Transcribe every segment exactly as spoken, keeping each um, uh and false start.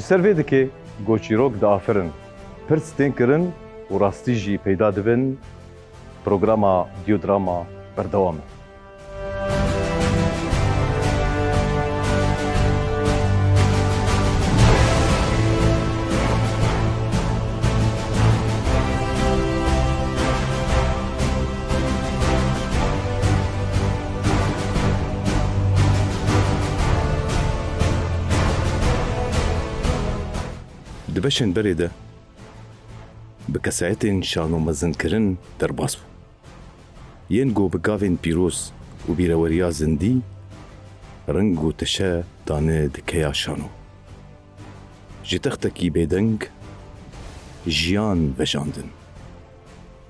Ser vê dikê go çîrok diafirin, pirs tên kirin û rastî jî peyda dibin, programa Dîyodrama berdewam e. Di beşên berê de bi kesayetên şano mezinkirin derbas bû. Yên ku bi gavên pîroz û bîreweriya zindî reng û teşe dane dikeya şano. Ji textekî bêdeng jiyan vejandin.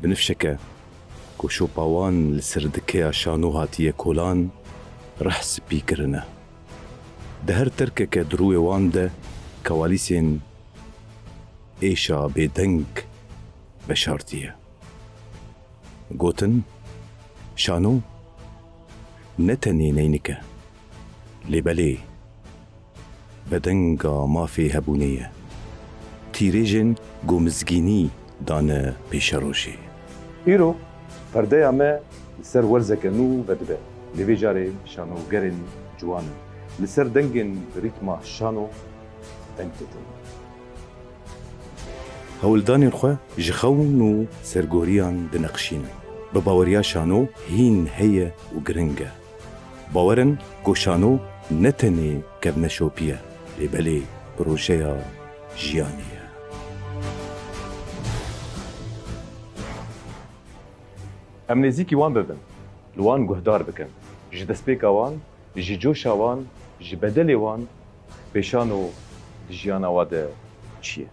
Binifşeke ku şopa wan li ser dikeya şano hatiye kolan, reh spî kirine. Di her terkeke di rûyê wan de kewalîsên êşa bêdeng veşartiye. Gotin, şano ne tenê neynik e, lê belê vedenga mafê hebûnê ye. Tîrêjên ku mizgînî dane pêşerojê. Îro perdeya me li ser werzeke nû vedibe. Lê vê carê şanogerên ciwan in. Li ser dengên rîtma şano deng ditin. Hewldanên xwe ji xewn û sergoriyan dineqşînin. Bi baweriya şano hîn heye û giring e. Bawer in ku şano ne tenê kevneşopî ye, lê belê projeya jiyanê ye. Em nêzîkî wan bibin, li wan guhdar bikin. Ji destpêka wan, ji coşa wan, ji bedelê wan, pêşano di jiyana wa de çi ye?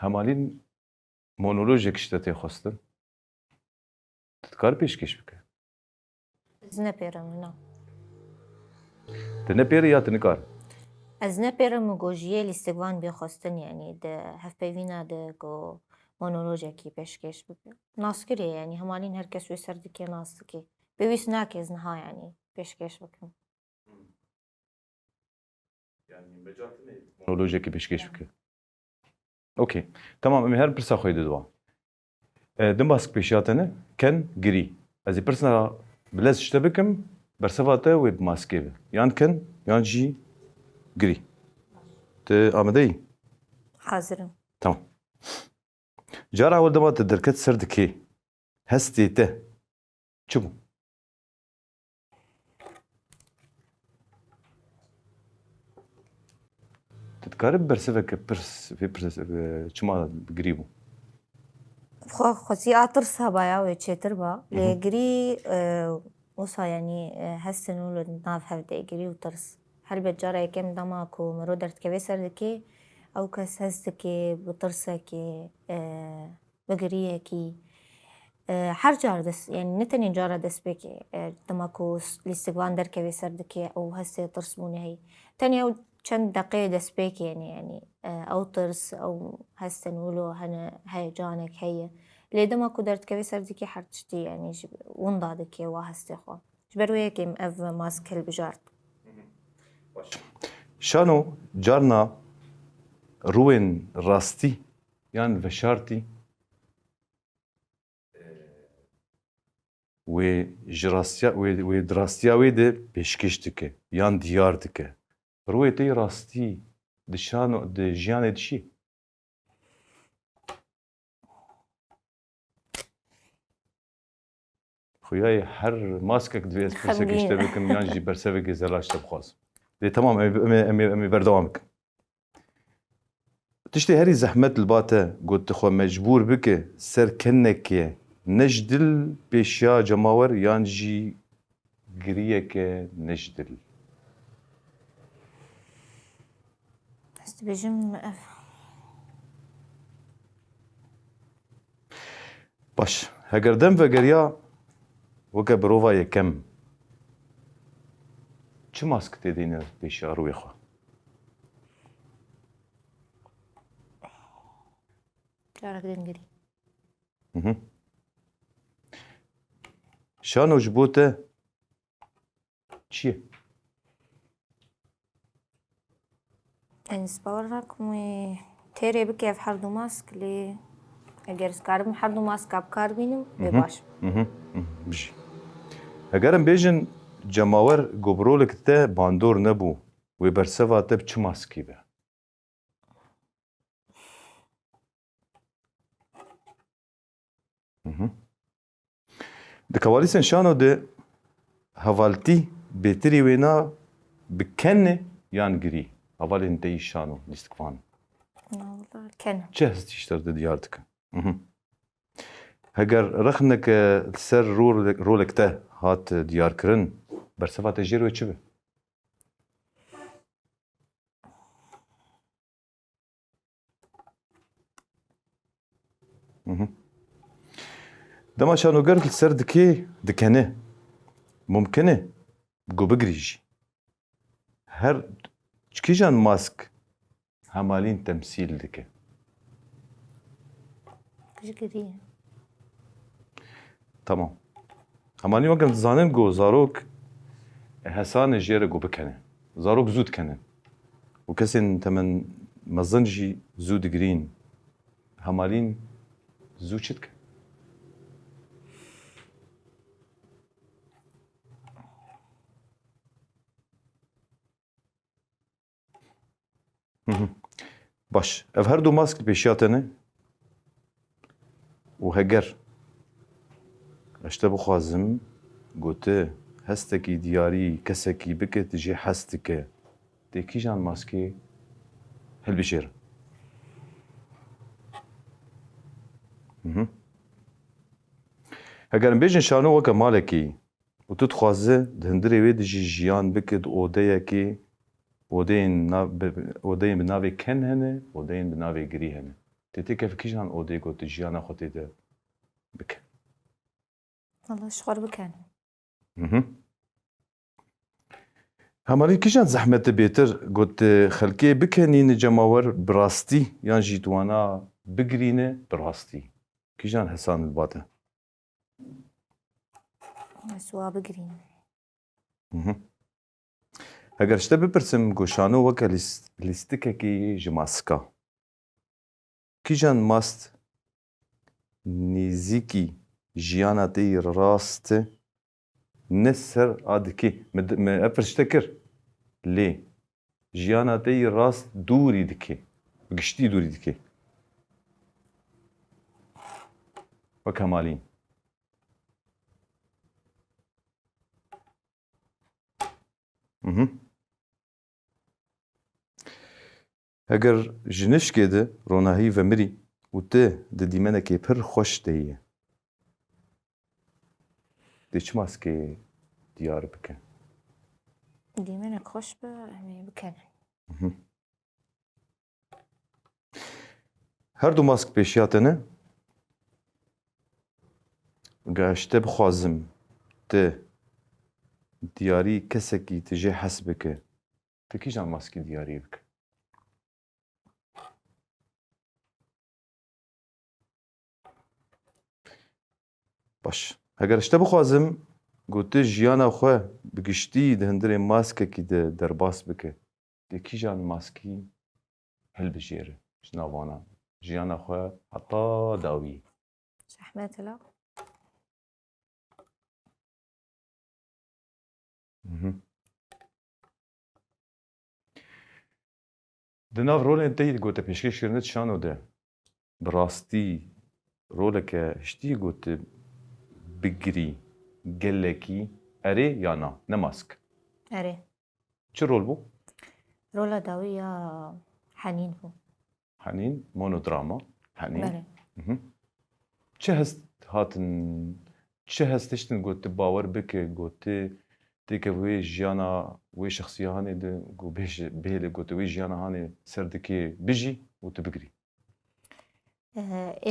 Hemalîn monolojek ji te tê xwestin. Tu dikar pêşkêş bike? Ez nepêrim, na. Tu nepêrî ya tu nikar? Ez nepêrim û go ji yê lîstikvan bê xwestin, yanî di hevpeyvîna de ku monolojekî pêşkêş bike. Naskirê, yanî hemalîn her kes wê ser dike nas dike. Pêwîst nake ez niha, yanî pêşkêş bikim. Yani mecal tune monolojekî pêşkêş bike. Okey. Tamam, em ê her pirsa xwe didwa. E, di mask pêşiya te ne, ken girî. Ez ê pirsna bi lez ji te bikim, berseva te wê bi maskê be. Yan ken, yan jî girî. Tu amade yî? Hazir im. Tamam. Cara ewil dema te derket ser dikê, hestê te çi bû? Tu dikarî bersiveke pirs, vê pirs, e, çima girî bû? Xwe, xwezî a tirsa baya wê çêtir ba. Lê Hı hı. girî, e, wisa, yanî, e, hestin û li nav hev de girî û tirs. Helbet cara yekem dema ku miro derdikeve ser dikê, ew kes hest dike bi tirsekê, e, bi giriyekî, e, her car dest, yanî ne tenê cara destpêkê, e, dema ku s-, lîstikvan derkevê ser dikê, ew hestê tirsbûnê heyî. Tenê ew çend deqeyê destpêkê, yanî, yanî, e, ew tirs, ew hestin wilo hene, heyecanek heye. Lê dema ku derdikevê ser dikê her tiştî, yanî ji winda dikê wa hestê xwe. Ji ber wê yekê min ev mask hilbijart. Baş. Şano carna rûyên rastî yan veşartî, e, wê ji rastiya, wê, wê di rastiya wê de pêşkêş dike yan diyar dike. Rûyê te yê rastî di şano, di jiyanê de çi? Xuyayê her maskek divê ez pirsek ji te Xemgîn. bikim yan jî bersevekê zelal ji te bixwazim. Lê temam, em ê, em ê, em ê, em ê berdewam bikin. Tiştê herî zehmet li ba te got, tu xwe mecbûr bike ser kenekê ne ji dil pêşiya cemawer yan jî giriyeke ne ji dil. Ez dibêjim ev. Baş, heger dem vegeriya weke birova yekem, Çi mask tê dîne pêşiya rûyê xwe? Carek din girî. Mhm. Şano ji bo te çi ye? Ez bawer nakim wê têrê bike ev her du mask, lê eger ez karim her du maska bi kar bînim, wê Mhm. baş. Mhm. Mhm. Bijî. Eger em bêjin cemawer ku bi rolek te bandor nebû, wê berseva te bi çi maskî be? Mhm. Di kavalîsên şano de hevaltî bêtirî wêna bi ken e yan girî? Hevalên te yî şano, lîstikvan. Na, wela ken. Çi hestî ji te re diyar dike? Mhm. Heger rexneke li ser rol-, rolek te hat diyarkirin, berseva te jê re çi be? Mhm. Dema şanoger li ser dikê dikene, mumkin e ku bigirî jî. Her kîjan mask hemalîn temsîl dike? Ji girî. Tamam. Hemalîn weke em dizanin ku zarok hesane jê re ku bikene. Zarok zû dikene. Û kesên temen mezin jî zû digirîn. Hemalîn zû çi dike? Hı hı. Baş. Ev her du mask li pêşiya te ne? Û heger ez te bixwazim, got, hestekî diyarî kesekî bike, tu jê hez dike. Tê kîjan maskê hilbijêre? Hı hı. Heger em bêjin şano weke malekî û tu dixwaze di hundirê wê de jî jiyan bike di odeyekê, odeyên nav-, bi, odeyên bi navê ken hene, odeyên bi navê girî hene. Tê tê kef kîjan odeyê ku tu jiyana xwe tê de bike? Wala ji xwe re bikenim. Mhm. Hemalî kîjan zehmet e bêtir got, xelkê bikenîne cemawer bi rastî yan jî di wana bigirîne bi rastî? Kîjan hesan li ba te? Ez wa bigirînim. Mhm. Heger ji te bipirsim, ku şano weke lîst-, lîstikekê ji maska. Kîjan mast nêzîkî jiyana te yî rast e? Ne ser a dikê. Me, me ev pirs te kir. Lê jiyana te yî rast dûrî dikê. Bi giştî dûrî dikê. Wek hemalîn. Mhm. Heger ji nişkê de ronahî vemirî û tu di dîmenekê pir xweş de yî, dê çi maskê diyar bike? Dîmenek xweş be, em ê bikenin. Mhm. Her du mask pêşiya te ne? Ga ji te bixwazim, tu diyarî kesekî tu jê hez bike. Tu kîjan maskî diyarî bike? Baş. Heger ji te bixwazim, ku tu jiyana xwe bi giştî di hundirê maskekî de derbas bike, dê kîjan maskî hilbijêre ji nav wana jiyana xwe heta dawî? Zehmet la. Mhm. Di nav rolên te yî ku te pêşkêş kirine di şano de, bi rastî roleke hiştî ku tu bigirî gelekî erê ya na? Ne mask. Erê. Çi rol bû? Rola dawî ya Henîn bû. Henîn, monodrama. Henîn. Belê. Mhm. Çi hest hatin, çi hest hiştin got tu bawer bike, got tu têke wê jiyana wê şexsiya hanê de, got bêje, bêle got tu wê jiyana hanê ser dikê bijî û tu bigirî? Eh,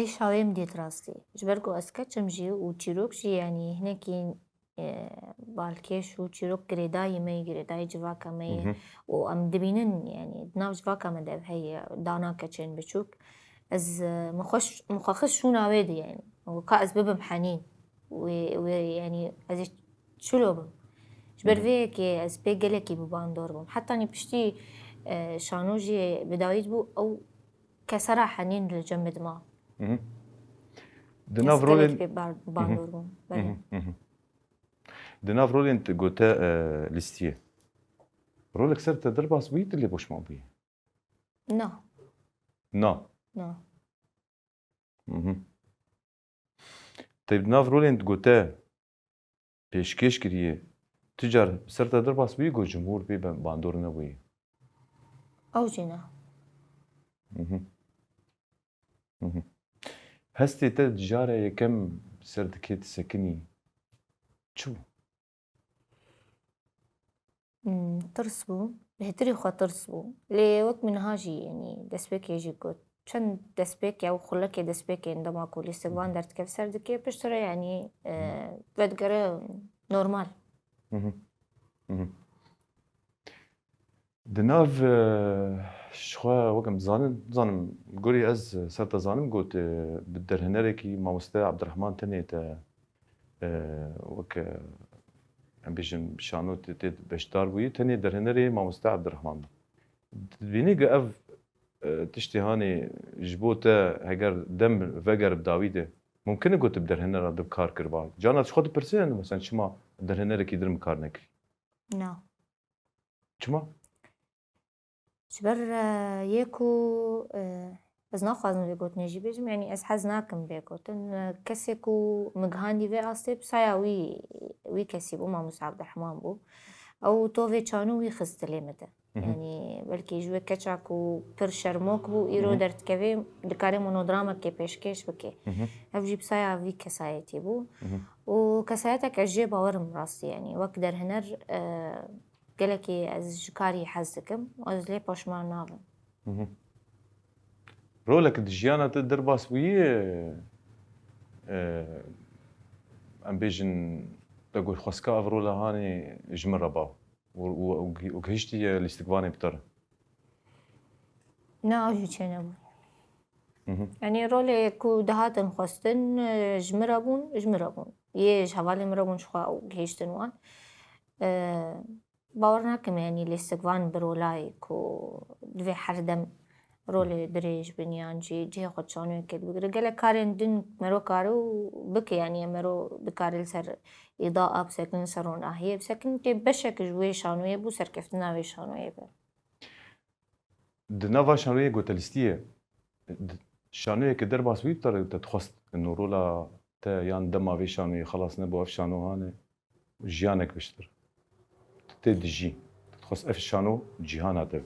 êşa wê min dît rastî. Ji ber ku ez keçim jî û çîrok jî, yanî hinekî e, balkêş û çîrok girêdayî me yê, girêdayî civaka me yê. Û em dibînin, yanî di nav civaka me de ev heye, dana keçên biçûk. Ez, e, min xwe ş-, min xwe xist şûna wê de, yanî. Û ka ez bibim henîn. Wê, wê, yanî, ez ê çilo bim. Ji ber vê yekê ez pê gelekî bi bandor bûm. Hetanî piştî, e, şano jî bi dawî bû, ew kesera henîn li cem min dima. Di nav rolên pê bandor bûm. Belê. Di nav rolên te gote, e, lîstiyê. Rolek ser te derbas bûyî, tu lê poşman bûyî? Na. Na. Na. Mhm. Te di nav rolên gote pêşkêş kiriye, tu car ser te derbas bûyî, got cumhûr pê bandor nebûyî? Ew jî na. Mhm. Mhm. Hestê te cara yekem ser dikê disekinî çi bû? Hmm, tirs bû. Bêhtirî xwe tirs bû. Lê wek min niha jî, yanî destpêkê jî got. Çend destpêk ya û xulekê destpêkên dema ku lîstikvan derdikeve ser dikê, piştre, yanî, e, vedigere normal. Mhm. Mhm. Di nav, e, ji xwe wek em dizanin, nizanim, gorî ez ser te zanim, got, e, bi derhênerekî mamoste Abdurrahman tenê te, e, wek, e, em bêjin şano tê, tê beşdar bûyî, tenê derhênerê mamoste Abdurrahman bû. Dibînî ku ev, e, tiştê hanê ji bo te heger dem veger bi dawî de, mumkin e ku tu bi derhênera din kar kiriba. Carna ji xwe dipirse, mesela çima derhênerekî din min kar nekirî? Na. Çima? Ji ber, e, yê ku, e, ez naxwazim vê gotinê jî bêjim, yanî ez hez nakim vê gotin. E, kesê ku min gihandî vê astê, bi saya wî, wî kesî bû, Mamoste Abdurrahman bû. Ew tovê çano wî xist dilê min de. Hı hı. Yanî belkî ji wê keça ku pir şermok bû, îro Hı hı. derdikevê, dikarê monodramekê pêşkêş bike. Hı hı. Ev jî bi saya vî kesayetî bû. Hı hı. Û kesayeteke jê bawerim rastî, yanî wek derhêner, e, gelekî ez ji karî hez dikim û ez lê poşman nabim. Hı hı. Rolek di jiyana te derbas bûyî, e, em bêjin, te got xwestka ev rola hanê ji min re ba û, û, û, û gihiştiye lîstikvanê bi te re? Na, ew jî çênebû. Hı hı. Yanî rolê ku dihatin xwestin, e, ji min re bûn, ji min re bûn. Yê ji hevalên min re bûn, ji xwe ew gihiştin wan. E, Bawer nakim, yanî lîstikvan bi rolayê ku divê her dem rolê dirêj bin yan jî cihê xwe şanoyekê bigire. Gelek karên din mero kare û bike, yanî mero dikare li ser îdaa bisekin, li ser ronahiyê bisekin, tê beşek ji wê şanoyê bû, serkeftina wê şanoyê be. Di nava şanoyê gotelîstiyê, di, şanoyeke derbas bûyî te, te dixwest ku rola te yan dema vê şanoyê xelas nebû, ev şano hane jiyanek piştir. Tu tê dijî. Tu dixwest ev şano cîhana te be.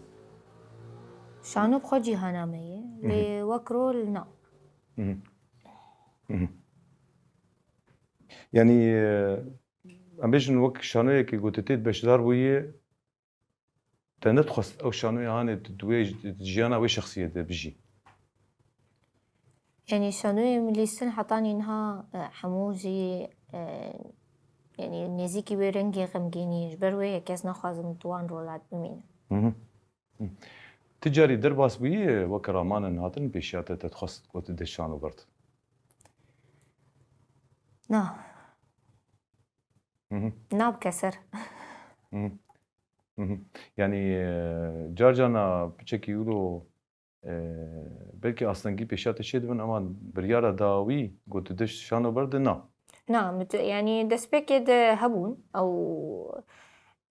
Şano bi xwe cîhana me ye. Mhm. Lê wek rol na. Mhm. Mhm. Yanî, e, em bêjin wek şanoyekê ku tu tê beşdar bûyî, te nedixwest ew şanoya hanê tu di wê jiyana wê şexsiyê de bijî? Yanî şanoyê min lîstin hetanî niha, e, hemû jî, e, yanî nêzîkî wê rengê xemgînî ye. Ji ber wê yekê ez naxwazim di wan rolat bimînim. Hı hı. Hı. Ti carî derbas bûyî, e, weke ramanin hatin pêşiya te, te dixwest ku tu dê şano bert? Na. Hı hı. Na bi keser. Hı hı. Hı hı. Yanî, e, car carna piçekî wilo, e, belkî astengî pêşiya te çêdibin, ama biryara dawî ku tu dê şano berde na. Na, mit-, yanî destpêkê de hebûn ew,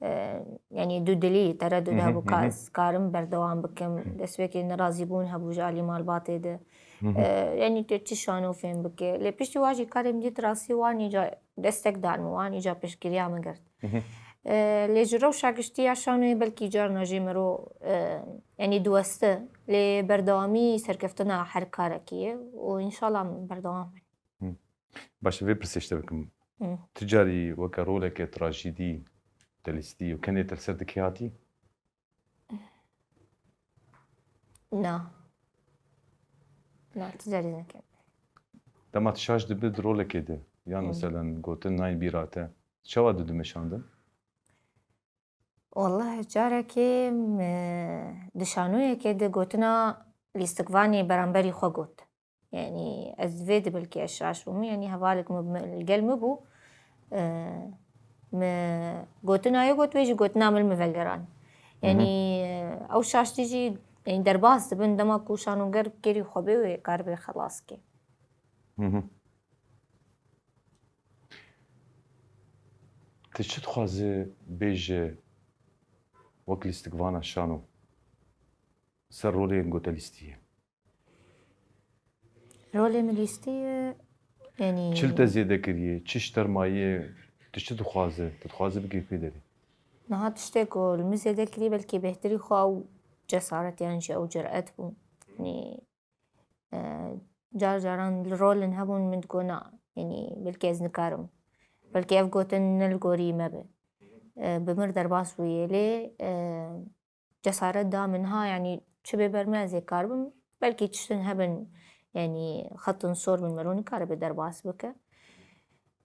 e, yanî dudilî, teredûd Hı hı, hebû hı ka hı. ez karim berdewam bikim. Hı. Destpêkê nerazîbûn hebû ji alî malbatê de. Hı hı. E, yanî tu çi şano fêm bike. Lê piştî wa jî karê min dît rastî wan îca destek dan min, wan îca piştgiriya min girt. Hı hı. E, lê ji rewşa giştî ya şanoyê belkî carna jê mero, e, yanî diweste, lê berdewamî serkeftina her karekî ye û înşallah min berdewam bin. Hı. Baş e, vê pirsê ji te bikim. Hı. Ti carî weke roleke trajîdî te lîstî û kenê te li ser dikê hatî? Na. Na, tu carî nekem. Dema tu şaş dibe di rolekê de, yan Hı. meselen gotin nayên bîra te, Çawa didu meşandin? Wallah carekê me di şanoyekê de gotina lîstikvanê beramberî xwe got. Yanî ez vê di bilkê ez şaş bûm. Yanî hevalek min li gel min bû. E, me gotina wê got, wê jî gotina min li min vegeran. Yanî e, ew şaştî jî yanî derbas dibin dema ku şanoger kêrî xwe bê wê karibe xelas ke. Tu çi dixwaze bêje wek lîstikvana şano ser rolê gotelîstiyê? Rolê min lîstî ye, yanî... Çi li te zêde kiriye? Çi ji te re maye? Tu çi dixwaze? Tu dixwaze bigihî pê derê? Niha tiştê ku li min zêde kiriye belkî bêhtirî xwe ew cesaret yan jî ew curet bû. Yanî e, car caran li rolin hebûn min digot na, yanî belkî ez nikarim. Belkî ev gotin ne li gorî me be. E, bi mir derbas bûye lê e, cesaret da min ha, yanî çi bê ber min ez ê karibim. Belkî tiştin hebin, yanî xetin sor bin mero nikaribe derbas bike.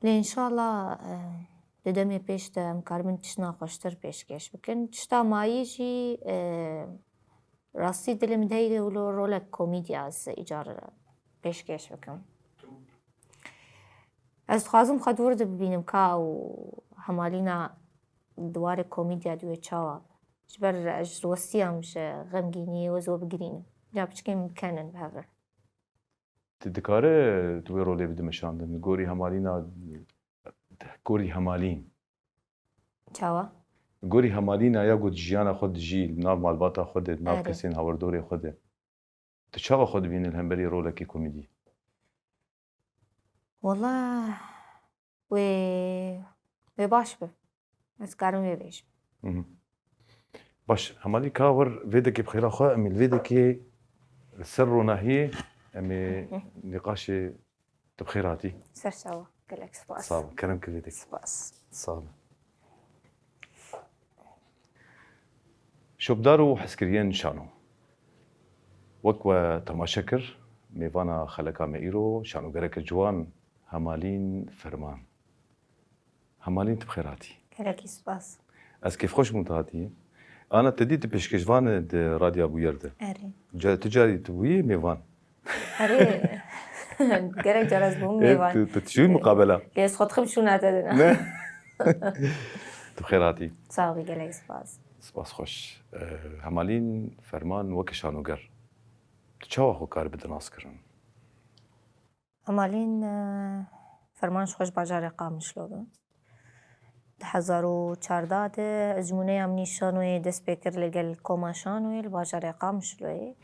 Lê înşallah e, di demê pêş de em karibin tiştna xweştir pêşkêş bikin. Tişta mayî jî e, rastî dilê min de heye wilo rolek komîdya ez îcar pêşkêş bikim. Ez dixwazim xwe di wir de bibînim ka û hemalîna di warê komîdya de wê çawa be. Ji ber ez ji westiyam ji xemgîniyê wê ez we bigirînim. Ya piçikê min bikenin bi hev re. Tu dikare tu wê rolê bidî meşandin? Li gorî hemalîna, gorî hemalîn. Çawa? Gorî hemalîna ya ku di jiyana xwe dijî, li nav malbata xwe de, li nav Erê. kesên hawirdorê xwe de. Tu çawa xwe dibînî li hemberî rolekî komîdî? Wala wê, wê baş be. Ez karim vê bêjim. Mhm. Baş, hemalî ka wir vê dekê bi xêra xwe, em ê li vê dekê li ser ronahiyê em ê nîqaşê tu bi xêr hatî. Ser çawa. Gelek spas. Sağ ol. Kerem kir vê dekê. Spas. Sağ ol. Şopdar û hezkiriyên şano. Wek we temaşe kir, mêvana xeleka me îro şanogereke ciwan Hemalîn Ferman. Hemalîn tu bi xêr hatî. Gelekî spas. Ez kêfxweş bûm tu hatî. Ana te dî tu pêşkêşvan e di Radya Bûyer de. Erê. Ca-, tu carî tu bûyî mêvan? Erê. Gerek car ez bûm Ê, mêvan. Tu, tu çûyî muqabela? Lê ez xwe dixim şûna te dina. Ne. Tu bi xêr hatî. Sağ ol, gelek spas. Spas xweş. Ee, Hemalîn Ferman weke şanoger. Tu çawa xwe karibe di nas kirin? Hemalîn e, Ferman ji xwe ji bajarê Qamişlo be. Di hezar û çardeh de ezmûneya min î şanoyê dest pê kir li gel koma şanoyê li bajarê Qamişloyê.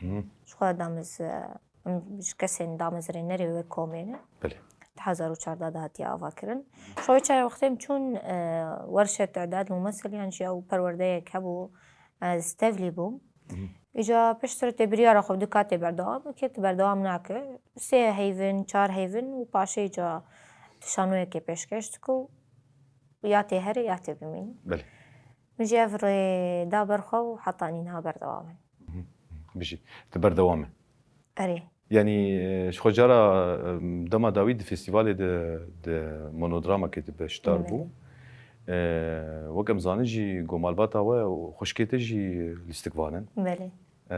Ji xwe damiz, e, em ji kesên damezrênerê wê komê ne. Belê. Di hezar û çardeh de hatiye avakirin. Ji xwe çaye wextê em çûn e, werşe te'dad mumessil yan jî ew perwerdeyek hebû, ez tevlî bûm. Îca piştre tê biryara xwe dika tê berdewam bike, tu berdewam nake. Sê heyvin, çar heyvin û paşê îca tu şanoyekê pêşkêş dike û ya tê herê ya tê bimînî. Belê. Min jî ev rê da ber xwe û heta nîniha berdewam e. Bijî. Tu berdewam e. Erê. Yanî e, ji xwe cara e, dema dawî di festîvalê de di monodramakê de beşdar bû. E, wek em zanin jî ku malbata we û xwişkê te jî lîstikvan in. Belê. E,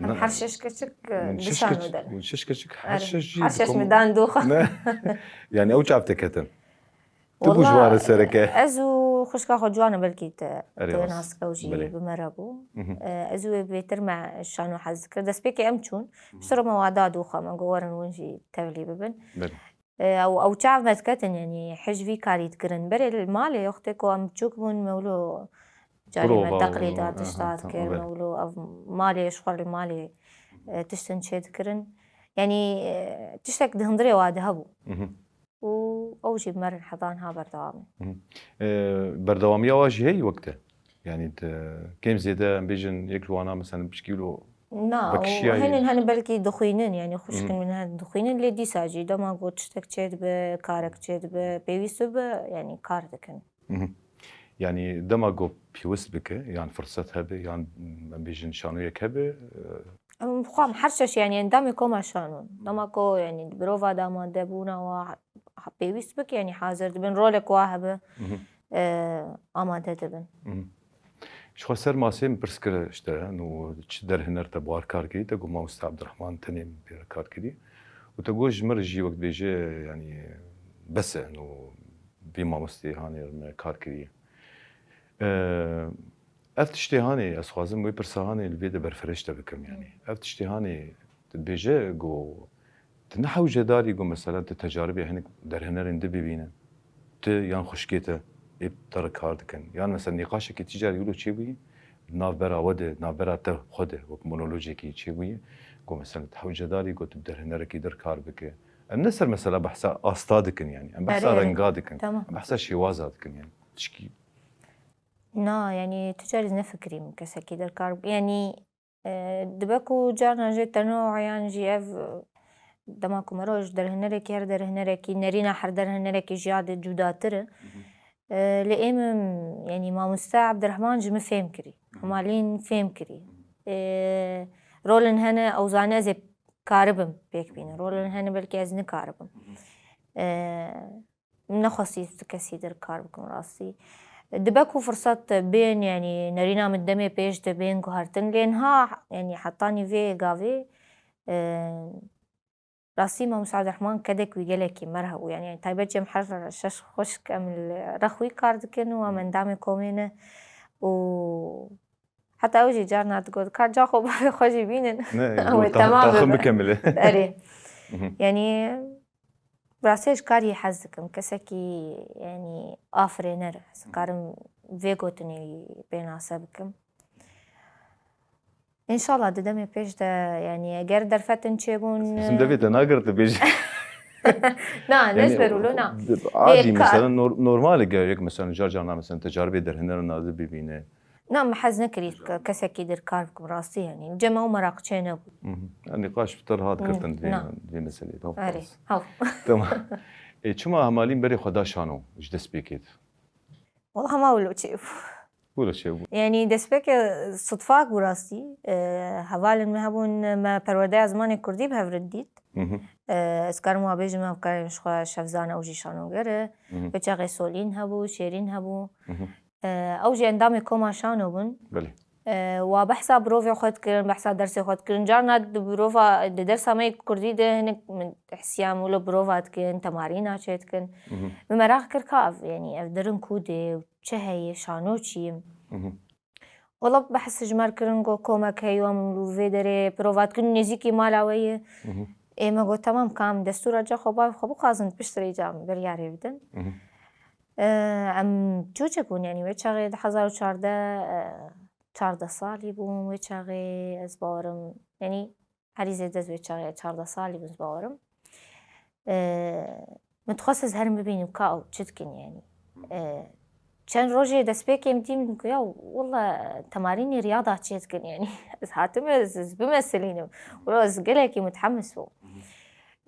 Em ne- her şeş keçik e, Min di şeş şano keç- de ne. min şeş keçik her Erê. şeş jî Her di şeş kom- min dan doxa. Ne? Yanî ew çav te ketin. Tu bû Wala, ji ware sereke. Ez û xwişka xwe ciwan e belkî te Erê, tu rast. nas ew jî Belê. bi me re bû. Mhm. E, Ez û wê bêtir me şano hez dikir. Destpêkê em çûn. Ji ro me wa da dû xwe me got werin hûn jî tevlî bibin. Belê. E, Ew ew çav me diketin, yanî hij vî karî dikirin. Berê li malê wextê ku em biçûk bûn me wilo carê me Prova teqlîda û- tişta aha, dikir, tamam, me belê. wilo ev malê ji xwe li malê e, tiştin çê dikirin. Yanî e, tiştek di hundirê wa de hebû. Mhm. Û ew jî bi me re heta niha berdewam e. Mhm. E, Berdewamiya wa jî heye wek te? Yanî te kêm zêde em bêjin yek ji wana mesela piçkî wilo Na, vekişiyayê. Hinin hinin belkî dixwînin, yanî xwişkin min hin dixwînin, lê dîsa jî dema ku tiştek çê dibe, karek çê dibe, pêwîst bibe, yanî kar dikin. Mhm. Yanî dema ku pêwist bike, yan firset hebe, yan em bêjin şanoyek hebe, e, Em xwam her şeş, yanî endamê koma şanon. Dema ku, yanî, di birova de amade bûna wa ha-, pêwîst bike, yanî hazir dibin, rolek wa hebe, Mhm. e, amade dibin. Mhm. Ji xwe ser masê min pirs kir ji te, nû çi derhiner te bi war kar kirî, te got mamoste Abdurrahman tenê min pê re kar kirî. Û te got ji min re jî wek dibêje, yanî bes e, nû vî mamostê hanê me kar kiriye. Eee, ev tiştê hanê, ez xwazim wê pirsa hanê li vê de berfireh ji te bikim, yanî. Ev tiştê hanê, tu dibêje, go, tu ne hewce darî, go, mesela, tu tecaribê hinek derhinerên din bibîne. Tu yan xwişkê te ê te re kar dikin. Yan, mesela, nîqaşekî tîcarî wilo çêbûyî, navbera we de, navbera te xwe de, wek monolojekî çêbûyî, go, mesela, tu hewce darî, go, tu bi derhinerekî dir kar bike. Em ne ser, mesela, behsa asta dikin, yanî. Em behsa Erê, erê. renga dikin. Tamam. Em behsa şêwaza dikin, yanî. Tişkî Na, yanî tu carî nefikirî min kesekî derkar, yanî, e, dibe ku carna jê tenoh yan jî ev, e, dema ku mero ji derhinerekî her derhinerekî, nerîna her derhinerekî ji ya de cudatir e. Mhm. E, lê ê min, yanî mamoste Abdurrahman ji min fêm kirî. Mhm. Hemalîn fêm kirî. Mhm. E, rolin hene ew zane ez ê karibim pêk bînim. Rolin hene belkî ez nikaribim. Mhm. E, Nexwestî tu kesî dir kar bikim rastî. Dibe ku firsat bên, yanî nerîna min demê pêş de bên guhertin, lê niha, yanî hetanî vê gavê, e, rastî Mamoste Abdurrahman kedek wî gelekî merhev bû. Yanî, yanî taybet cem her şeş xwişk em li rex wî kar dikin û em endamê komê ne û heta ew jî carna digot, ka ca xwe bavê xwe jî bînin. Ne, Ew ê got, ta-, temam taxim bibe. bikemile. Erê. Mhm. Yanî, bi rastî ji karî hez dikim. Kesekî, yanî, afirêner. Ez karim vê gotinê wî pênase bikim. Înşallah di demê pêş de, yanî, eger derfetin çêbûn, Hizim devê te nagir tu bêjî. Na, ne Yanî, ji ber wilo, na. Adî, Lê ka- mesela, nor-, normal e, gerek, mesela, car carna, mesela, tecaribê derhinerin nadir bibîne. Na, min hez nekirî ke-, kesekî dir kar bikim, rastî, yanî. Cem ew meraq çê nebû. Mhm. Yanî, nîqaş bi te re hat Hı, girtin di vê, na. di vê meselê de. Erê, Hop. haw. Tamam. E, çima hemalîn berê xwe da şano ji destpêkê de? Wala hema wilo çêbû. Wilo çêbû. Yanî destpêkê sutfak bû rastî. E, hevalên me hebûn, me perwerdeya zimanê kurdî bi hev re dît. Mhm. E, ez karim wa bêjim, hevkarên ji xwe Şevzan ew jî şanoger e. Mhm. Wê çaxê Solîn hebû, Şêrîn hebû. Mhm. E, ew jî endamê koma şano bûn. Belê. E, wa behsa birovê xwe dikirin, behsa dersê xwe dikirin. Carna di birova, di dersa me yê kurdî de hinek min hesiyam wilo birova dikin, temarîna çê dikin. Mhm. Min meraq kir ka ev, yanî ev dirin ku dê, çi heye, şano çi ye. Mhm. Wela behs ji me re kirin, got komek heye, em li vê derê birova dikin, nêzîkî mala we ye. Mhm. Ê me got, temam, ka em destûra ca xwe bavê xwe bixwazin, piştre îca em biryarê bidin. Mhm. E, em çûçek bûn, yanî wê çaxê di hezar û çardeh, e, çardeh salî bûm, wê çaxê ez bawerim, yanî herî zêde ez wê çaxê çardeh salî bûm, ez bawerim. E, min dixwest ez herim bibînim ka ew çi dikin, yanî. E, çend rojê destpêkê min dî, min got, ya wela temarînê riyada çê dikin, yanî. Ez hatime, ez, ez bimeselînim. Wela ez gelekî mutehemmis bûm.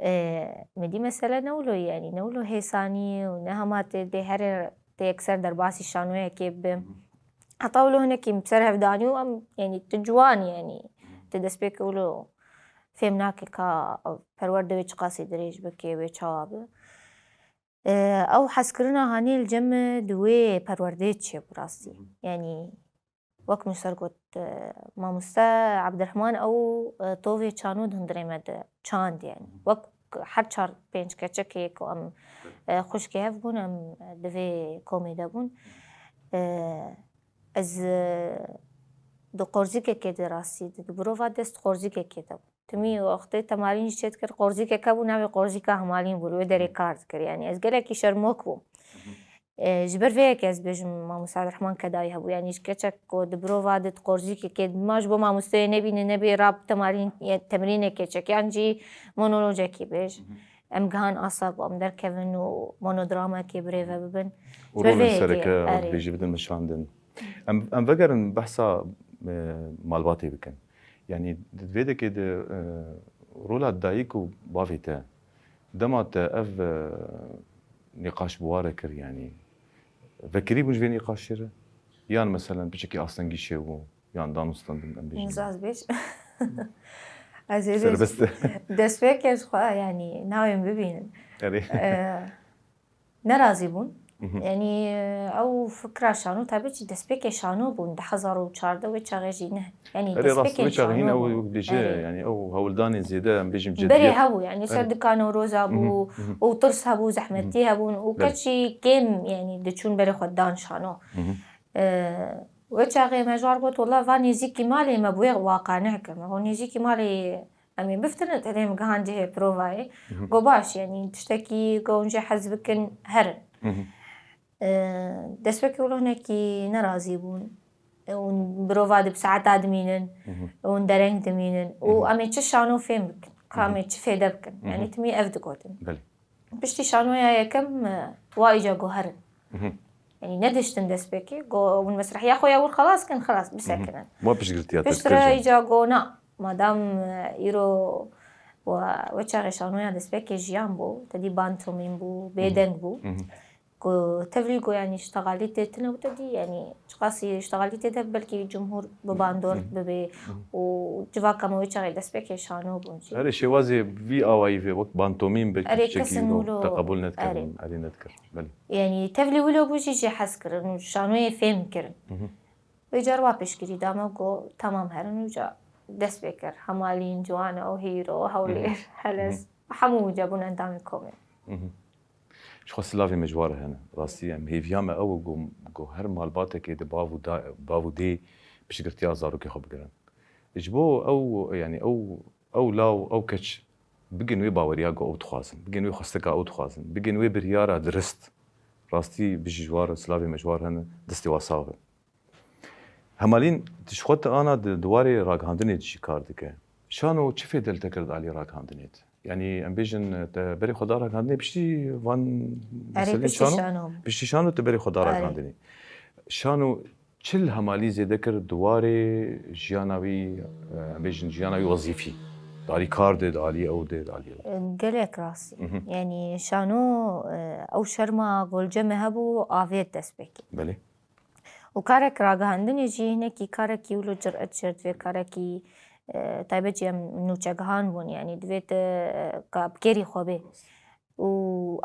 E, min dî mesele ne wilo, yanî ne wilo hêsanî û ne hema tê dê herê tê yekser derbasî şanoyekê bibe. Heta wilo hinekî min bi ser hev danî û em, yanî tu ciwan, yanî tu destpêkê wilo fêm nake ka ew perwerde wê çiqasî dirêj bike, wê çawa be. E, ew hezkirina hanê li cem me di wê perwerdeyê çêbû rastî. Yanî wek min ser got, e, mamoste Abdirehman ew, e, tovê çano di hundirê me de çand, yanî. Wek her çar pênc keçekê ku em, e, xwişkê hev bûn, em di vê komê de bûn. E, ez, e, di qorzîkekê de rastî, di, di birova dest qorzîkekê de bûm. Timî wextê temarîn jî çêdikir, qorzîkek hebû, navê qorzîka hemalîn bû, li wê derê kar dikir. Yanî ez gelekî şermok bûm. E, ji ber vê yekê ez bêjim, Mamoste Abdirehman kedayî hebû. Yanî ji keçek ku di birova de di qorzîkekê, ma ji bo mamosteyê nebîne, nebê rab temarîn, ye, temrînekê çek, yan jî monolojekê bêj. Em gihan asta ku em derkevin û monodramekê birêve bibin. Û Ji ber vê rolên yekê, sereke erê. dibêjî bidin meşandin. Em, em vegerin behsa, e, malbatê bikin. Yanî di vê dekê de, e, rola dayik û bavê te, dema te ev, e, nîqaş bi wa re kir, yanî vekirî bûn ji vê nîqaşê re? Yan meselen piçekî astengî çêbû, yan danûstandin em bêjin? Nizaz bêj. Ez ê Serbest. destpêkê ji xwe, yanî navên bibînin. Erê. Ee, nerazî bûn. Mhm. Yanî ew fikra şano, tabi jî destpêkê şano bûn, du hezar û çardeh wê çaxê jî ne. Yanî Erê rast destpêkê wê çaxê hîn şano ew bûn. bêje, Erê. Yanî ew hewldanê zêde em bêjim Berê cediyet. Hebû, yanî ser Erê. dika Newroza bû Mhm, mhm. û tirs hebû, zehmetî hebûn û Belê. keçî kêm, yanî diçûn berê xwe dan şano. Mhm. Ee, wê çaxê me ji wan got, wela va nêzîkî malê me bûye waqane ke. Me got, nêzîkî malê em ê biftinin, tenê em gihan cihê provayê. Mhm. Got, baş, yanî tiştekî ku hûn jê hez bikin herin. Mhm. Ee, destpêkê wilo hinekî nerazî bûn. Hûn birova di bi saeta dimînin, Mhm. hûn dereng dimînin. Û Mhm. em ê çi şano fêm bikin, ka em Mhm. ê çi fêde bikin. Mhm. Yanî timî ev digotin. Belê. Piştî şanoya yekem, e, wa îca got herin. Mhm. Yanî nediştin destpêkê. Got hûn mesrehiya xwe ya wir xelas kin, xelas bisekinin. Wa piştgirtiya te Piştre dikir. Îca got na. Madam, e, îro we, wê çaxê şanoya destpêkê jiyan bû. Te dî bantomîn bû, bêdeng bû. Mhm. Got tevlî got yanî ştexalîtê tine û te dî yanî çiqasî ştexalîtê de belkî cumhur bi bandor Mhm. bibe Mhm. û civaka me wê çaxê destpêkê şano bûn jî. Erê şêwazê vî awayî vê wek bantomîn belkî Erê tiştekî kesin got wilo te qebûl nedikir. Erê. Erê nedikir. Belê. Yanî tevlî wilo bû jî jê hez kirin û şanoyê fêm kirin. Mhm. Vê car wa piştgirî da me got tamam herin û ca dest pê kir. Hemalîn, Ciwana û Hîro, Hewlêr, Mhm. Heles, hemû ca bûn endamê komê. Mhm. Ji xwe silavê me ji wan re hene. Rastî em hêviya me ew e ku, ku her malbatekê di bav û da, bav û dê piştgirtiya zarokê xwe bigirin. Ji bo ew, yanî ew, ew law, ew keç bigin wê baweriya ku ew dixwazin, bigin wê xwestika ew dixwazin, bigin wê biryara dirist. Rastî bijî ji wan re silavê me ji wan re hene, destê wan sax be. Hemalîn, tu ji xwe tu ana di, di warê ragihandinê de jî kar dike. Şano çi fêde li te kir di alî ragihandinê de? Yanî em bêjin te berê xwe da ragihandinê piştî van Erê, meselên piştî şano? şano. Piştî şano tu berê xwe da Erê. ragihandinê. Şano çi li Hemalî zêde kir di warê jiyana wî, e, em bêjin jiyana wî wezîfî? Di alî kar de, di alî ew de, di alî ew. Gelek rastî. Mhm. Yanî şano, e, ew şerma golce me hebû avêt destpêkê. Belê. Û karek ragihandinê jî hinekî karekî wilo ciret jê re divê karekî, e, taybet jî em nûçegihan bûn, yanî divê te, e, ka bi kêrî xwe bê. Û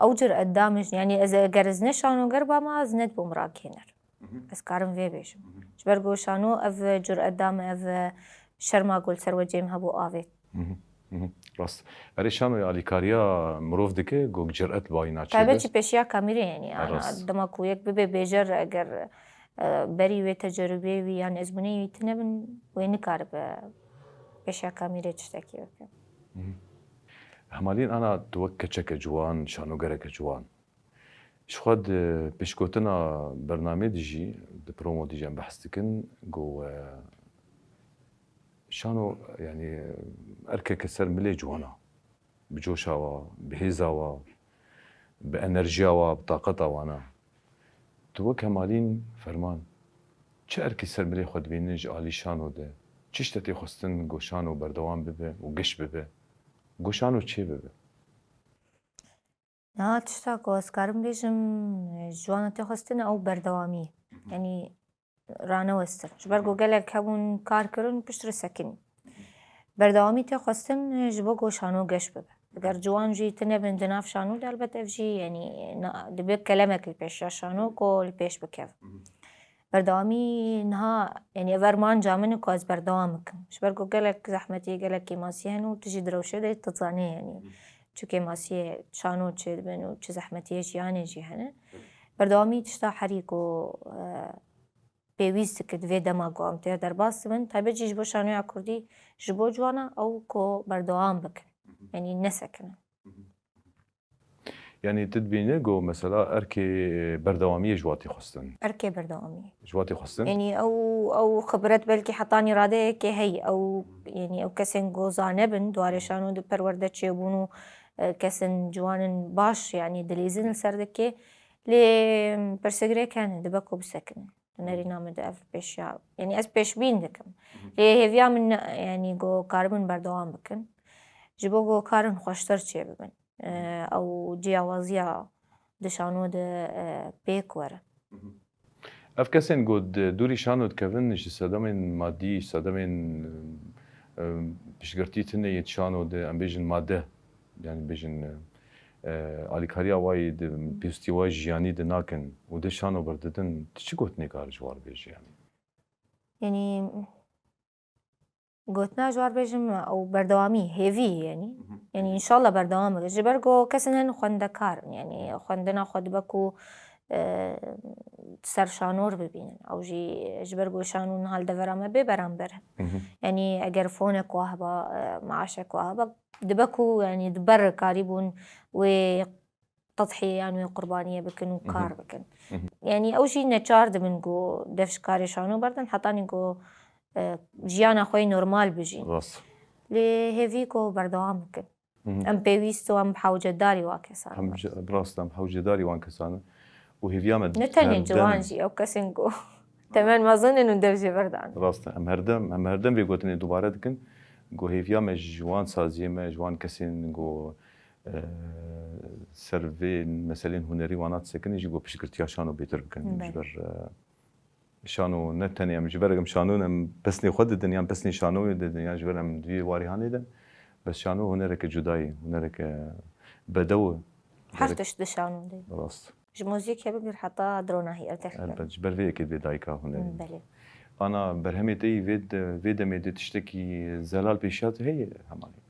ew ciret da min jî, yanî ez eger ez ne şanoger bama, ez nedibûm ragihêner. Mhm. Ez karim vê bêjim. Mhm. Ji ber ku şano ev ciret da min, ev şerma ku li ser wecê min hebû avêt. Mhm. Mhm. Rast. Erê şano alîkariya mirov dike, ku ciret bayîna çêbe. Taybet jî pêşiya kamîrê, yanî, Ha, ana, rast. Dema ku yek bibe bêjer, eger, e, berî wê tecrûbê wî yan ezmûnê wî tine bin, wê nikaribe pêşiya kamîrê tiştekî bike. Mhm. Hemalîn ana tu wek keçeke ciwan, şanogereke ciwan. Ji xwe di pêşgotina bernamê de jî, di promo de jî em behs dikin, ku, e, şano, yanî, erkeke ser milê ciwana. Bi coşa wa, bi hêza wa, bi enerjiya wa, bi taqeta wana. Tu wek Hemalîn Ferman, çi erkî ser milê xwe dibînin ji alî şano de? Çi ji te tê xwestin ku şano berdewam bibe û giş bibe? Ku şano çê bibe? Niha tişta ku ez karim bêjim, ji wan tê xwestin ew berdewamî. Yanî ranewestin. Ji ber ku gelek hebûn kar kirin, piştre sekinî. Berdewamî tê xwestin ji bo ku şano geş bibe. Eger ciwan jî tune bin di nav şano de, elbet ev jî, yanî, na, dibe kelemek li pêşiya şano ku li pêş bikeve. Berdewamî niha, yanî ev armanca min e ku ez berdewam bikim. Ji ber ku gelek zehmetî, gelek kêmasî hene û tu jî di rewşê de tu zanî, yanî çi kêmasiyê şano çêdibin û çi zehmetiyê jiyanê jî hene. Berdewamî tişta herî ku, e, pêwîst dike di vê dema ku em tê derbas dibin. Taybet jî ji bo şanoya kurdî, ji bo ciwana ew ku berdewam bikin. Yanî nesekinin. Yanî tu dibîne ku mesela erkê berdewamiyê ji wa tê xwestin? Erkê berdewamiyê. Ji wa tê xwestin? Yanî ew, ew xibret belkî hetanî radeyekê heye, ew, yanî ew kesên ku zane bin, di warê şano de perwerde çêbûn û, e, kesên ciwanên baş, yanî dilîzin li ser dikê. Lê pirsgirêk hene, dibe ku bisekinin. Hunerîna min de ev pêşiya, yanî ez pêşbîn dikim. Lê hêviya min ne, yanî ku karibin berdewam bikin. Ji bo ku karin xweştir çêbibin. E, ew ciyawaziya di şano de, e, pêk were. Ev kesên ku di dûrî şano dikevin ji sedemên madî, ji sedemên, e, Piştgirtî tune yê şano de, em bêjin made, yani bêjin, e, alîkariya wayî de, pêwîstî wa jiyanî de nakin û de şano berdidin, tu çi gotinê kar ji war bêjî yani? Yanî gotina ji war bêjim ew berdewamî, hêvî yanî. Yanî înşallah berdewam bike. Ji ber ku kesin hene xwendekar in, yanî xwendina xwe dibe ku, e, ser şanor bibînin. Ew jî ji ber ku şano niha li devera me bê beramber. Yanî eger fonek wa heba, e, maaşek wa heba, dibe ku yanî di ber karîbûn wê tedhiye yan wê qurbaniyê bikin û kar bikin. Yanî ew jî neçar dibin ku dev ji karê şano berdin, hetanî ku, e, jiyana xwe yê normal bijîn. Rast. Lê hêvî ku berdewam bikin. Em pêwîst û em bi hewcedarî wa kesan Em in. ji, rast, em hewcedarî wan kesan in. Û hêviya me Ne tenê herdem- ciwan jî, ew kesên ku temel mezin in û dev jê berdan. Rast e. Em herdem, em herdem vê gotinê dubare dikin. Ku hêviya me ji wan saziyê me, ji wan kesên ku, e, ser vê meselên hunerî wana disekinin jî ku piştgirtiya şano bêtir bikin. Belê. Ji ber, e, şano ne tenê em ji ber em şano em pesnê xwe didin yan pesnê şanoyê didin yan ji ber em di vê warî hanê de. Bes şano hunereke cuda ye, hunereke bedew e. Her tişt di şano de. Rast. Ji muzîkê bigir heta dronahî ev derxî. Elbet, ji ber vê yekê dê dayika hunerî. Belê. Ana berhemê te yî vê de, vê demê de tiştekî zelal pêşiya te heye hemanî?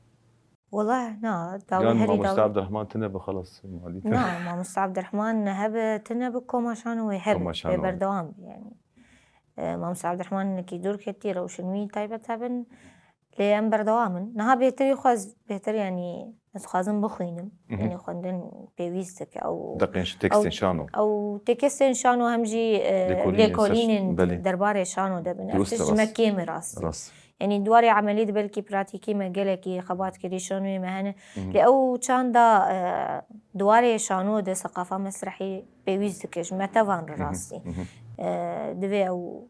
Wala na, dawî Yan herî Mamoste dawî. Abdurrahman tine bi xelas malî te. Na, Mamoste Abdurrahman hebe tine bi koma şano wê hebe. Koma şano. Wê berdewam bi yanî. E, Mamoste Abdurrahman nekî dûr ketî, rewşin wî taybet hebin. Lê em berdewam in. Niha bêhtirî xwez, bêhtir yanî ez dixwazim bixwînim. Yanî xwendin pêwîst dike. Ew, Deqên tekstên şano. Ew tekstên şano hem jî, e, Lêkolînên lêkolînên ser-, belê. Derbarê şano debin. Ev Dirust tişt e, ji me rast. kêm e rastî. Rast. Yanî di warê emelî de belkî pratîkî me gelekî xebat kirî şanoyê me hene. Lê ew çanda, e, di warê şano de seqafa mesrehî pêwîst dike ji me tevan re rastî. E, divê ew,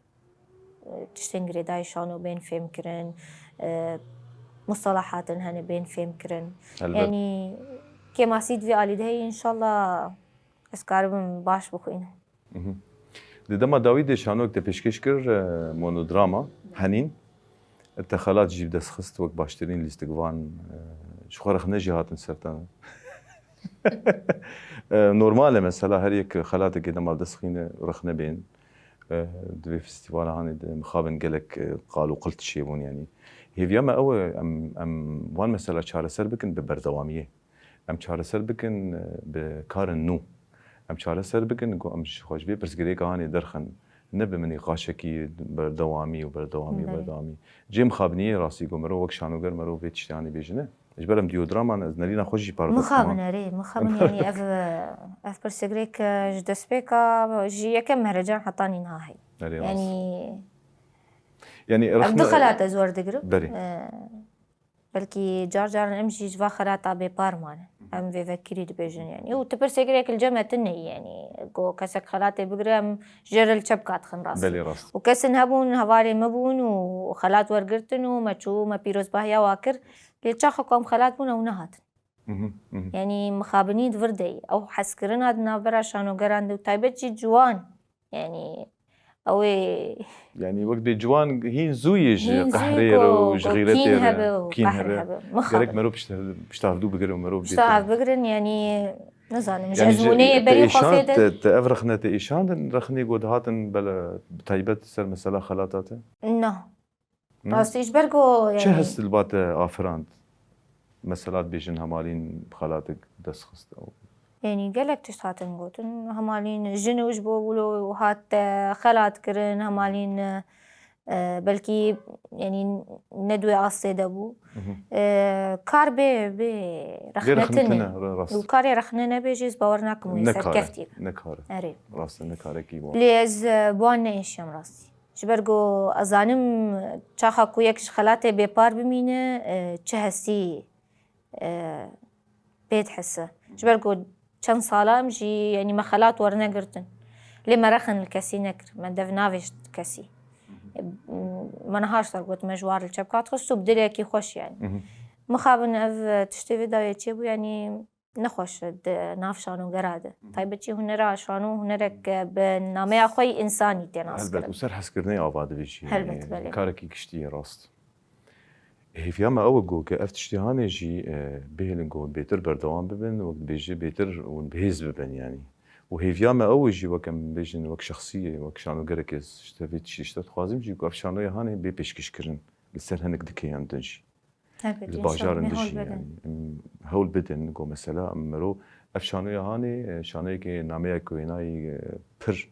e, tiştên girêdayî şano bên fêmkirin, e, mustalahatin hene bên fêmkirin. Elbet. Yanî kêmasî di vê alî de heye, înşallah ez karibim baş bixwînim. Di dema dawî de şanok te pêşkêş kir, e, monodrama, Henîn. Te xelat jî bi dest xist wek baştirîn lîstikvan, e, ji xwe rexne jî hatin ser te. E, normal e mesela her yek xelatekê dema dest xîne rexne bên. E, di vê festîvala hanê de mixabin gelek, e, qal û qil tişê bûn yanî. Hêviya me ew e, em, em wan mesela çareser bikin bi berdewamiyê. Em çareser bikin, e, bi karin nû. Em çareser bikin ku em ji xwe ji vê pirsgirêka hanê derxin. Ne bi minîqaşekî berdewamî û berdewamî û Belê. berdewamî. Cê mixabiniyê rastî ku mirov wek şanoger mirov vê tiştê hanê bêjine. Ji ber em dîyodraman ez nerîna xwe jî parve Mixabin dixwim. Erê, mixabin yanî ev, ev pirsgirêk, e, ji destpêka ji yekem mehrecan heta nîha heye. Erê rast. Yanî Yanî ev rexne- du xelat ez werdigrim. Belê. E, belkî car caran em jî ji va xelata bêpar mane. Em vê vekirî dibêjin yanî. Û tu pirsgirêk li cem me tune ye yanî. Ku kesek xelatê bigire em jê re li çepka dixin rastî. Belê rast. Û kesin hebûn, hevalê me bûn û xelat wergirtin û me çû me pîrozbahiya wa kir. Lê çaxa ku em xelat bûn ew nehatin. Mhm, mhm. Yanî mixabinî di vir de ye. Ew hezkirina di navbera şanogeran de û taybet jî ciwan. Yanî ew ê Yanî wek bê ciwan hîn zû yê ji Hîn zû qehrê ku- re û ji ku xîretê kîn re, hebe û kîn qehr hebe. hebe. Mixabin. Gerek merov pişt-, piştavdû bigire û merov bêtir. Piştavdû bigirin yanî nizanim. Ji Yanî ji- ezmûneyê te berî êşand, xwe fê de. Te, te ev rexne te êşandin, rexnê ku dihatin bela bi taybet ser mesela xelata te? Na. Ne? Rastî ji ber ku Çi yanî hest li ba te afirand? Mesela dibêjin hemalîn xelatek dest xist ew. Yanî gelek tişt hatin gotin. Hemalîn jin û ji bo wilo hat, e, xelat kirin, hemalîn, e, belkî yanî ne di wê astê de bû. E, kar bê, bê Bê rexne rexne tune. tune, ra-, rast. Û karê rexne nebê jî ez bawer nakim wê Ne ser kar e, keftî. Ne kar e. Erê. Rast e, ne karekî wan. Lê ez, e, bi wan neêşiyam rastî. Ji ber ku ez zanim çaxa ku yek ji xelatê bêpar bimîne, e, çi hestî, e, pê dihese. Ji ber ku çend sala em jî, yanî me xelat wernegirtin. Lê me rexin li kesî nekir. Me dev navêşt kesî. E, me niha ji ser got me ji war li çepka dixist û bi dilekî xweş yanî. Mixabin ev, e, tiştê vê dawiyê çêbû, yanî nexweş e di nav şanogera de. Taybetî hunera şano hunerek, e, bi nameya xwe yî însanî tê nas Helbet, kirin. Û ser hezkirinê ava dibêjî. Helbet, belê. Karekî giştî ye rast. Hêviya me ew e ku, ku ev tiştê hanê jî, e, bihêlin ku hûn bêtir berdewam bibin, wek dibêje bêtir hûn bihêz bibin, yanî. Û hêviya me ew e jî, wek em bêjin, wek şexsiyê, wek şanogerekê ji te vê tiştê ji te dixwazim jî, ku ev şanoya hanê bê pêşkêşkirin li ser hinek dikeyan din jî. Tabii, li bajarên din jî, yanî, em hewl bidin, ku mesela em mero ev şanoya hanê, e, şanoyekê nameyek wênayî, e, pir,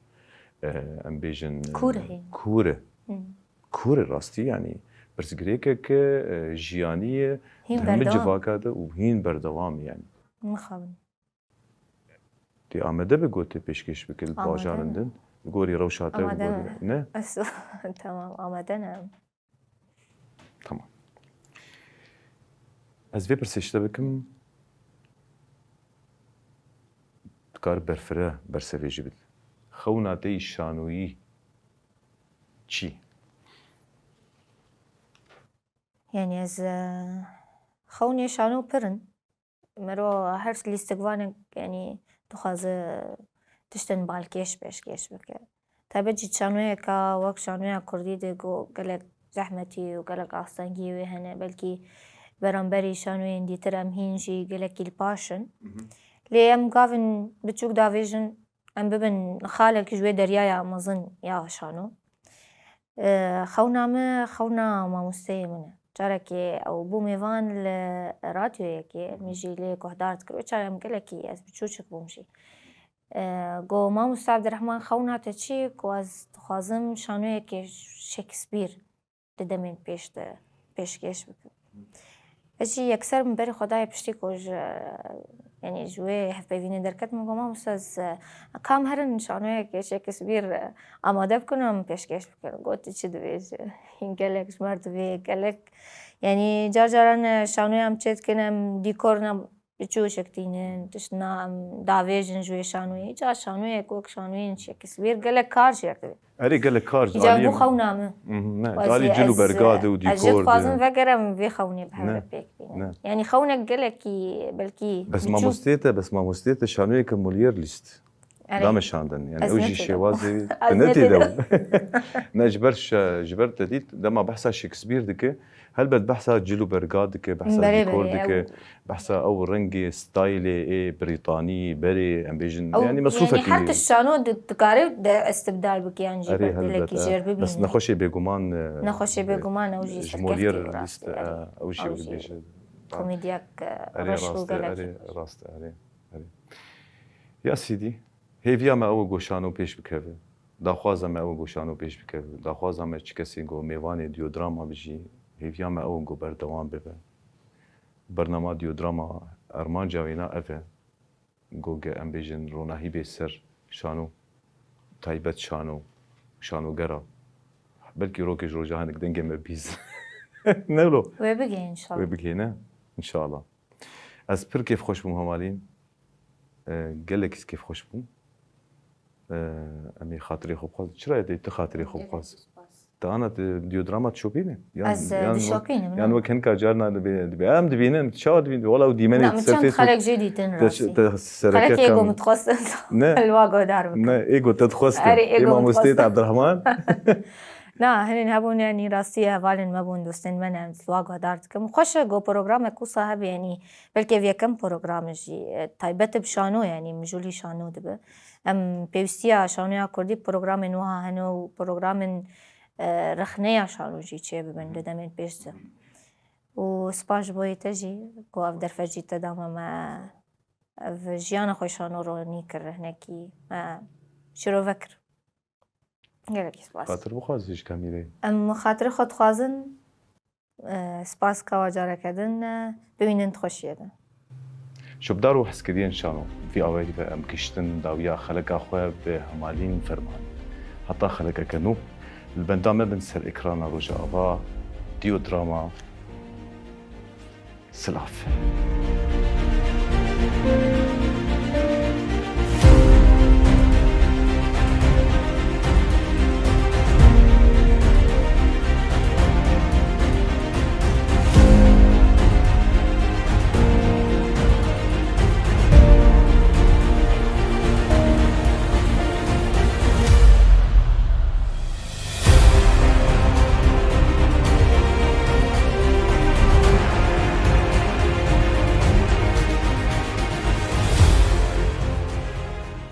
e, em bêjin, e, kûr e. Kûr e. Kûr e rastî, yanî pirsgirêkeke, e, jiyanî ye, hîn di hemî civaka de û hîn berdewam e, yanî. Mixabin. Tê amade be ku tê pêşkêş bike li bajarên din, li gorî rewşa te, li gorî, ne? Ez, tamam, amade ne. Tamam. Ez vê pirsê ji te bikim, dikar berfireh bersevê jî bid. Xewna te yî şanoyî çi? Yanî ez, e, xewnê şano pir in. Mero her lîstikvanek, yanî, dixwaze tiştên balkêş pêşkêş bike. Taybet jî şanoyeka wek şanoya kurdî de ku gelek zehmetî û gelek astengiyê wê hene, belkî beramberî şanoyên dîtir em hîn jî gelekî li paş in. Mhm. Lê em gavin biçûk davêjin, em bibin xalek ji wê deryaya mezin ya şano. E, xewna min, xewna mamosteyê min e. Carekê ew bû mêvan li radyoyekê, min jî lê guhdar dikir. Wê çaxê em gelekî, ez biçûçik bûm jî. E, got, "Mamoste Abdurrahman, xewna te çi ye?" Got, "Ez dixwazim şanoyekê Shakespeare di demên pêş de pêşkêş bikim." Ez jî yekser min berê xwe daye piştî ku ji, yanî ji wê hevpeyvînê derket, min got, "Mamoste, ez, kam herin şanoyekê Shakespeare amade bikin û min pêşkêş bikin." Got, "Tu çi dibêjî? Hîn gelek ji me re divê, gelek, yanî car caran şanoya em çê dikin, em dîkorina biçûçik tînin, tiştina em davêjin ji wê şanoyê. Ca şanoyek wek şanoyên Shakespeare gelek kar ji yek divê." Erê, gelek kar ji aliyê. Îcar bû xewna min. Mhm, ne, ji alî cil û berga de û dîkor de. Ez jî dixwazim vegerim vê xewnê bi hev re pêk bînim. Ne. Yanî xewnek gelekî, belkî biçûk. Bes mamostê te, bes mamostê te şanoyeke Molière lîst. Erê. Dame şandin. Yanî ew jî şêwazê te netê de. Ne, ji ber şe-, ji ber te dît, dema behsa Shakespeare dike, helbet behsa cil û berga dike, behsa dîkor dike. Behsa ew rengê, staylê ê Brîtanî, berê, em bêjin, yanî mesrûfekî. Her tişt şano di-, dikare de istibdal bike yan jî ber dilekî jêr bibîne. Bes nexweşê bêguman, e, nexweşê bêguman ew jî ji Molière lîst, e, ew jî ew dibêje. Komediyek, e, reş û gelek. Erê, rast e, erê, erê. Ya Sîdî, hêviya me ew e ku şano pêş bikeve. Daxwaza me ew e ku şano pêş bikeve. Daxwaza me çi kesê ku mêvanê Dîyodrama bi jî, hêviya me ew e ku berdewam bibe. Bernama Dîyodrama armanca wêna ev e, ku ge em bêjin ronahî bê ser şano, taybet şano, şanogera. Belkî rokê ji roja hinek dengê me bîz. Ne lo? Wê bigê înşallah. Wê bigê ne? Înşallah. Ez pir kêfxweş bûm hemalîn. E, gelekî kêfxweş bûm. E, em ê xatirê xwe bixwazin. Çira yê tu xatirê xwe bixwaz? Gelekî spas. Te ana tu Dîyodrama dişopîne? Yan, ez, e, yan wek, dişopînim, yan ne? Wek hinka carna dibê, dibê. Em dibînin, çawa dibînin? Wala ew dîmenê ser Facebook. Min çend xelek jê dîtin rastî. Xelekê ku min dixwest li wa guhdar bikim. Ne, ê ku te dixwest. Erê, ê ku min dixwest. Mamostê te Abdurrahman. Na, hinên hebûn, yanî rastî hevalên me bûn, dostên me ne, em li wa guhdar dikim. Xweş e ku programek wisa hebe, yanî belkî ev yekem program e jî, e, taybet bi şano, yanî mijûlî şano dibe. Em pêwîstiya şanoya kurdî programên wiha hene û programên, e, rexneya şano jî çêbibin di demên pêş de. Û spas ji bo yê te jî ku ev derfet jî te da me, me ev jiyana xwe şano ronî kir, hinekî me şirove kir. Gelekî spas. Xatir bixwazî ji kamîrê. Em xatirê xwe dixwazin, e, spas kawa careke din, e, bimînin di xweşiyê de. Şopdar û hezkiriyên şano, vî awayî ve em giştin dawiya xeleka xwe bi Hemalîn Ferman. Heta xelekeke nû, li benda me bin ser ekrana Rojava, Dîyodrama. Silav.